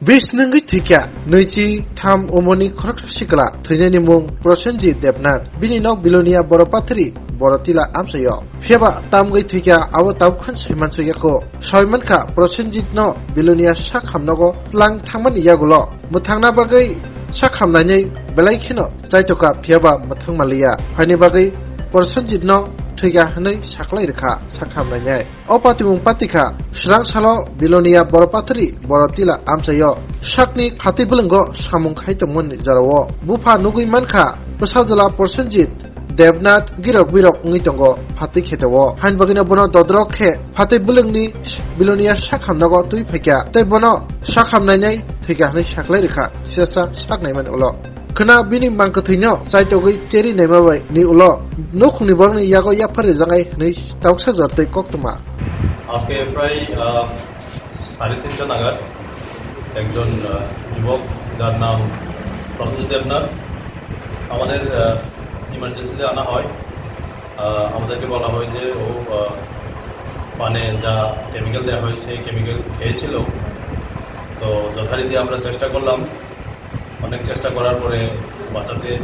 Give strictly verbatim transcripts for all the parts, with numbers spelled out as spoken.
Bisnwngwi thwikha nwichi tham umorni khoroksa sikla, thwinani mung Prosenjit Debnath, bini nok Bilonia Boro Pathri, Boro Tila amchaio. Phiyaba tamgwi thwikha abo tabukhan saimansuk yako. Saimankha Prosenjitno Bilonia sak hamnogo tlang thangmani yagulo mwthangna bagwi sak hamnainai belai kheno chaitokha, phiyaba mwthang manliya. Phaini bagwi Prosenjitno thwikha hwnwi saklai rwkha sak hamnainai. O patimung patikha, swrang salo Bilonia Boro Pathri, Boro Tila amchaio sakni phatwi bwlwngo samung khai tongmani jorao. Bupha nugwi mankha, bwsajwla Prosenjit Debnath girok birok wngwi tongo phatwi kheteo. Hain bagwino bono dodrok khe phatwi bwlwngni Bilonia sak hamnogo twi phaikha, tei bono sak hamnainai thwikha hwnwi saklai rwkha, siyasa sak naimani ulo. Khwna bini mangkwthwino chaitogwi cheri naima bai ni ulo nukhungni borokni yago yaphar rijaknai hwnwi tabuksa jor tei koktwma. আজকে প্রায়, আহ, সাড়ে তিনটা নাগাদ একজন, আহ, যুবক, যার নাম প্রসেনজিৎ দেবনাথ, আমাদের, আহ, ইমার্জেন্সিতে আনা হয়। আহ, আমাদেরকে বলা হয় যে ও, আহ, পানে যা কেমিক্যাল দেওয়া হয়, সেই কেমিক্যাল খেয়েছিল। তো যথারীতি আমরা চেষ্টা করলাম, অনেক চেষ্টা করার পরে বাঁচাতে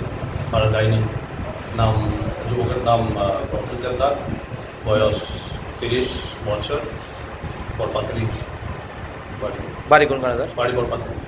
পারা যায়নি। নাম, যুবকের নাম, আহ, প্রফুল্ল দেবনাথ, বয়স তিরিশ বছর, বরপাথারি বাড়ি। বাড়ি কোন গাঁও, স্যার? বাড়ি বরপাথারি।